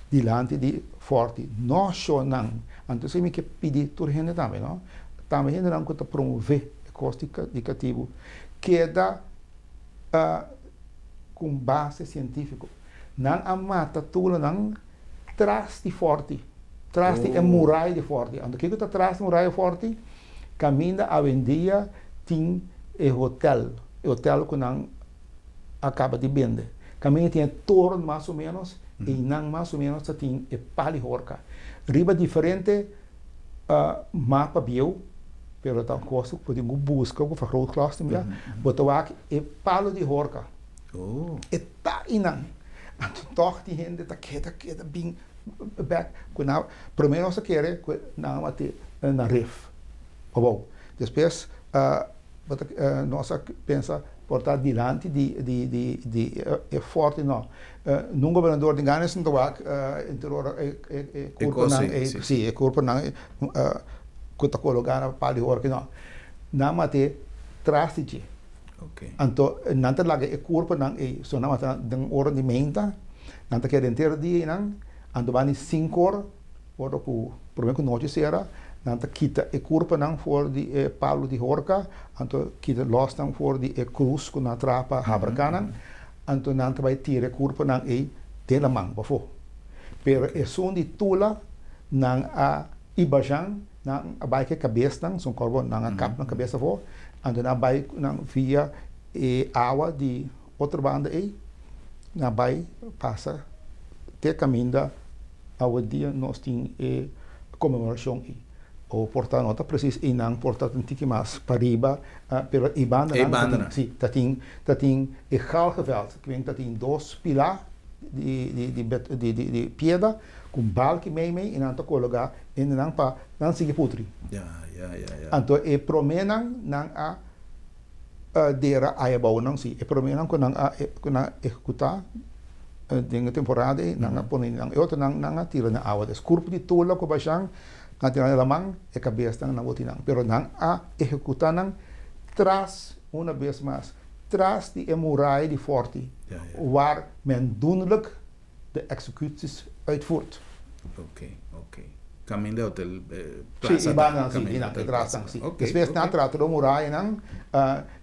dilanti di Forti. No shownan. Anto esei mi ke pidi tur hende tambe, no? Tambe hendenan ku ta promové e kos di katibu keda ku un base sientífiko. Nan a mata tulanan tras di Forti, tras di e murai di Forti. Anto kiko ta tras di murai di Forti? Kaminda awendia tin e hotel, e hotel ku nan a kaba di bende. Kaminda tin e toren mas o menos, einan mas o menos ta tin e pal di horka. Riba diferente mapa bieu, pero ta un kos ku bo tin ku buska ku vergrootglas tambe, bo ta wak e palo di horka. E ta einan. Anto tòg tin hende ta keda keda bin bek ku nan promé nos a kere ku nan a mati na ref abou. Despues bo ta nos a pensa por ta dilanti di di di di e forte no. Nun gobernador tin gana esnan ta wak enter ora e e kurponan ei si e kurponan ku ta kologa na pal di horka no. Nan mati tras di dje. Anto nan ta laga e kurponan ei so nan mata den ora di meinta nan ta keda henter dia einan anto banda di sinkor Ora ku promé ku nochi sera, nan ta kita e kurpanan for di e palu di horka, anto kita lòsnan for di e krus ku nan a traha pa habraká nan, anto nan ta bai tira e kurpanan ei den laman pafó. Pero esun di Tula, nan a i Bashan, nan a bai ku e kabesnan, son kòrbo nan a kap nan kabes afó, anto nan a bai ku nan via e awa di otro banda ei, nan a bai pasa te kaminda. Awendia nos tin e konmemorashon ei. O por ta no ta presis einan, por ta un tiki mas pariba, pero e bandanan ta tin, si, ta tin, ta tin e galgenveld, ku ta tin dos pilá di di di di di di piedra ku un balki mei mei i nan ta kologá hendenan pa nan sigui putri. Anto e proménan nan a dera aya bou nan, si, e proménan ku nan a ku nan a ehekutá. Den e temporada ei nan a pone nan e otronan nan a tira na awa. Des kurpo di Tula ku Bashan nan a tira na laman, e kabesnan nan boti nan. Pero nan a ehekutá nan tras, una bes mas, tras di e muraya di fòrti waar men doenlijk de executies uitvoert. Oké, oké. Kaminda e hotel Plaza Sí, i bannan sí, i nan, e trasnan sí. Despues nan a trata do murayanan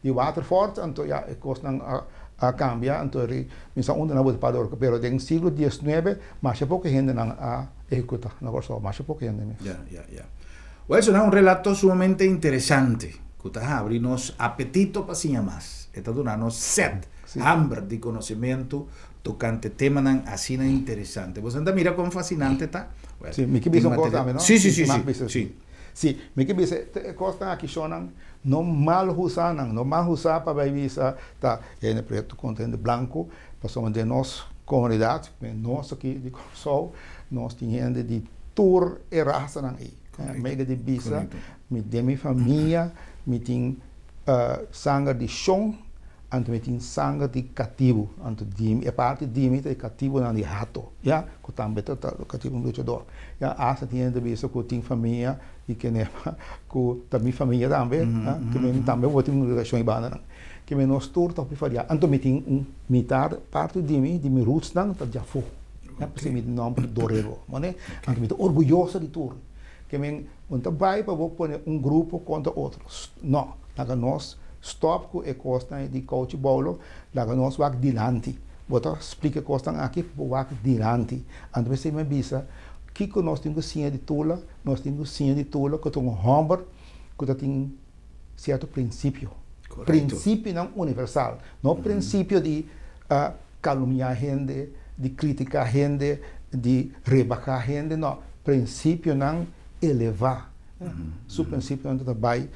di Waterfort, anto ya e kosnan a kambia, anto ri mi sa unda nan a bota pa dor, pero den siglo diesnuebe masha poko hendenan a ehekuta na Kòrsou, masha poko hende mes. Ya, ya, ya. Wèl, esaki un relato sumamente interesante ku ta habri nos apetito pa siña mas. E ta duna nos sèt, hamber di konosementu tokante temanan asina interesante. Boso ta mira kon fasinante ta? Wèl, Sí, mi ke bisa un kos tambe, no? Sí, sí, sí, sí, sí. Sí, mi ke bisa e kosnan aki shonnan no mal usa nan, no mal usa pa bai bisa ta hende pretu kontra hende blanku, pasobra den nos komunidat, nos aki di Kòrsou, nos tin hende di tur e rasanan ei. Mega di bisa, mi den mi famia mi tin sanger di shon, anto mi tin sanger di katibu, anto di e parti di mi ta e katibunan di Hato, ya, ku tambe ta katibu luchador, ya. Asta tin hende ta bisa ku tin famia di Kenema ku ta mi famia tambe, ke mi tambe bo tin un relashon e bandanan, ke mi nos tur ta hopi fariá, anto mi tin un mitar parti di mi, di mi rootsnan ta djafó, ya, p'esei mi nòmber Dorego, mane, anto mi ta orguyoso di tur, ke mi bo ta bai pa bo pone un grupo kontra otro, no, laga nos stòp ku e kosnan di kouchi boulo, laga nos wak dilanti, bo ta splika e kosnan aki pa bo wak dilanti, anto p'esei mi a bisa kiko nos tin ku siña di Tula. Nos tin ku siña di Tula ku ta un hòmber ku ta tin sierto prinsipio. Prinsipionan universal, no prinsipio di kalumniá hende, di kritiká hende, di rebahá hende, no. Prinsipionan elevá. Su prinsipionan ta bai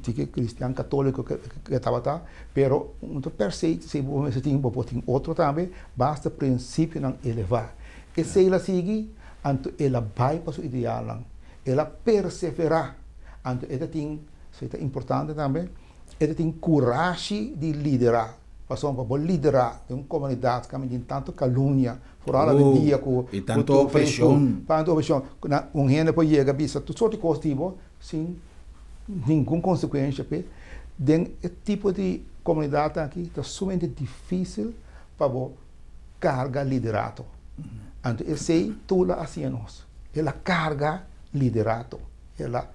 tiki kristian katóliko ke e tabata, pero no ta per se si bo mester tin, bo por tin otro tambe, basta prinsipionan elevá. Esei la sigui. Anto el a bai pa su idealnan. El a perseverá. Anto e ta tin, esei ta importante tambe. E ta tin kurashi di liderá. Pasobra pa bo liderá den un komunidat kaminda tin tantu kalumnia, foral awendia ku I tantu opreshon. Tantu opreshon, un hende por yega bisa tur sorti kos di bo sin ningun konsekuensha p'e. Den e tipo di komunidat aki ta sumamente difísil pa bo karga liderato. Anto esei Tula a siña nos. El a karga liderato. El a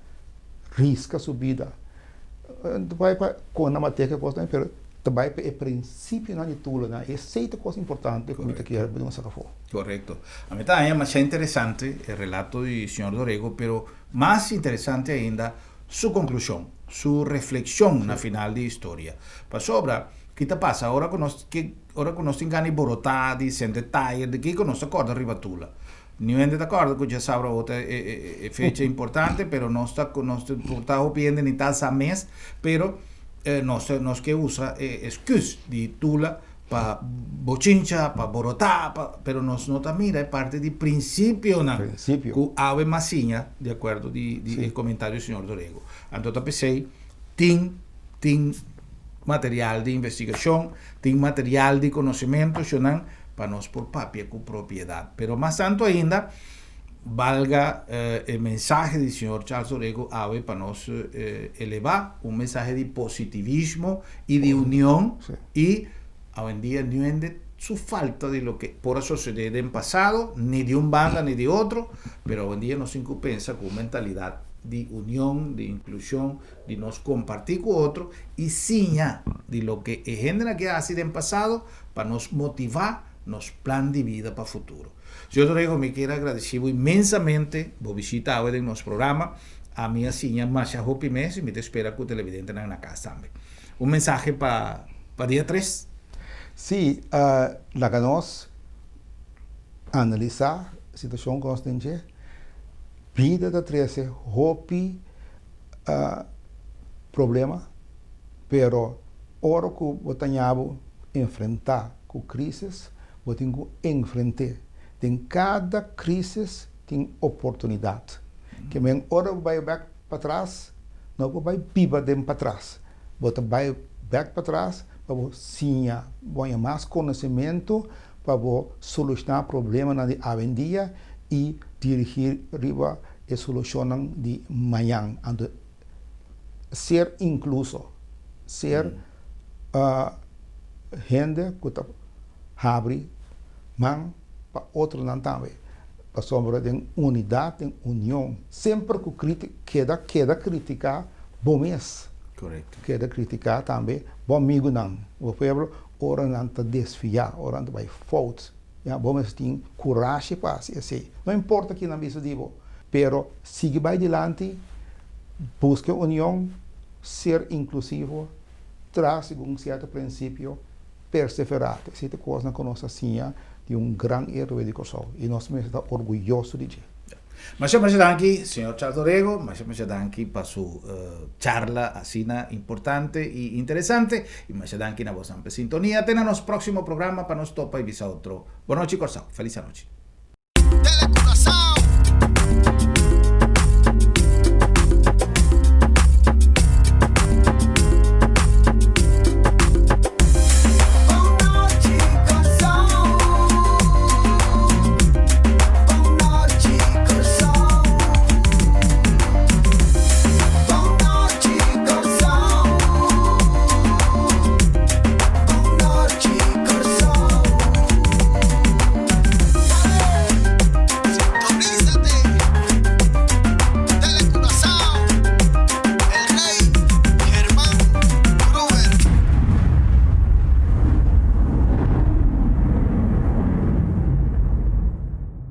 riska su bida. Ta bai pa kona mateka kos tambe, pero ta bai pa e prinsipionan di Tula. Esei ta kos importante ku mi ta kier bo saka afó. Korekto. A mi ta haña masha interesante e relato di señor Dorego, pero mas interesante ainda su konklushon, su reflekshon na final di historia. Pasobra, ki ta pasa ora ku nos ke ora ku nos tin gana di borotá, di sende tayer, di kiko nos ta kòrda riba Tula? Niun hende ta kòrda ku djasabra awor ta e fecha importante, pero nos ta nos ta por ta hopi hende ni ta sa mes, pero nos ta nos ke usa e esküs di Tula pa bochincha, pa borotá, pa pero nos no ta mira e parti di prinsipionan Prinsipio. ku awe mas siña di akuerdo di di e komentario di señor Dorego. Anto ta p'esei tin tin material di investigashon, tin material di konosementu shonnan pa nos por papia ku propiedat. Pero mas tantu ainda, balga e mensahe di señor Charles Orego awe pa nos elevá un mensahe di positivismo i di union i awendia niun hende su falta di loke por a sosodé den pasado, ni di un banda ni di otro, pero awendia nos tin ku pensa ku un mentalidat di union, di inklushon, di nos kompartí ku otro i siña di loke e hendenan ke hasi den pasado pa nos motivá nos plan di bida pa futuro. Señor Torrejo, mi kier agradesí bo inmensamente bo bishita awe den nos programa. Ami a siña masha hopi mes i mi ta spera ku televidentenan na kas tambe. Un mensahe pa pa dia tres? Sí, laga nos analisá situashon ku nos den dje. Bida ta trese hopi problema, pero ora ku bo ta ña bo enfrentá ku krísis, bo tin ku enfrent'é. Den kada krísis tin oportunidat. Ke men ora bo bai bèk patras, no bo bai biba den patras, bo ta bai bèk patras pa bo siña, bo haña mas konosementu pa bo solushoná problemanan di awendia i dirigí riba e solushonnan di mañan. Anto ser inkluso, ser hende ku ta habri man pa otronan tambe, pasobra den unidat, den union, semper ku keda keda kritiká bo mes, keda kritiká tambe bo amigunan, bo pueblo, ora nan ta desviá, ora nan ta bai fout. Ya, bo mester tin kurashi pa hasi esei. No importa ki nan bisa di bo, pero sigui bai dilanti, buska union, ser inklusivo, traha segun sierto prinsipio, perseverá. Esei ta kosnan ku nos a siña di un gran héroe di Kòrsou i nos mester ta orguyoso di dje. Masha masha danki señor Charles Orego, masha masha danki pa su charla asina importante y interesante y masha danki na bosnan pa e sintonia. Te na nos proximo programa pa nos topa y bisa otro. Bonochi Corsou, feliz anochi. Tele Curaçao.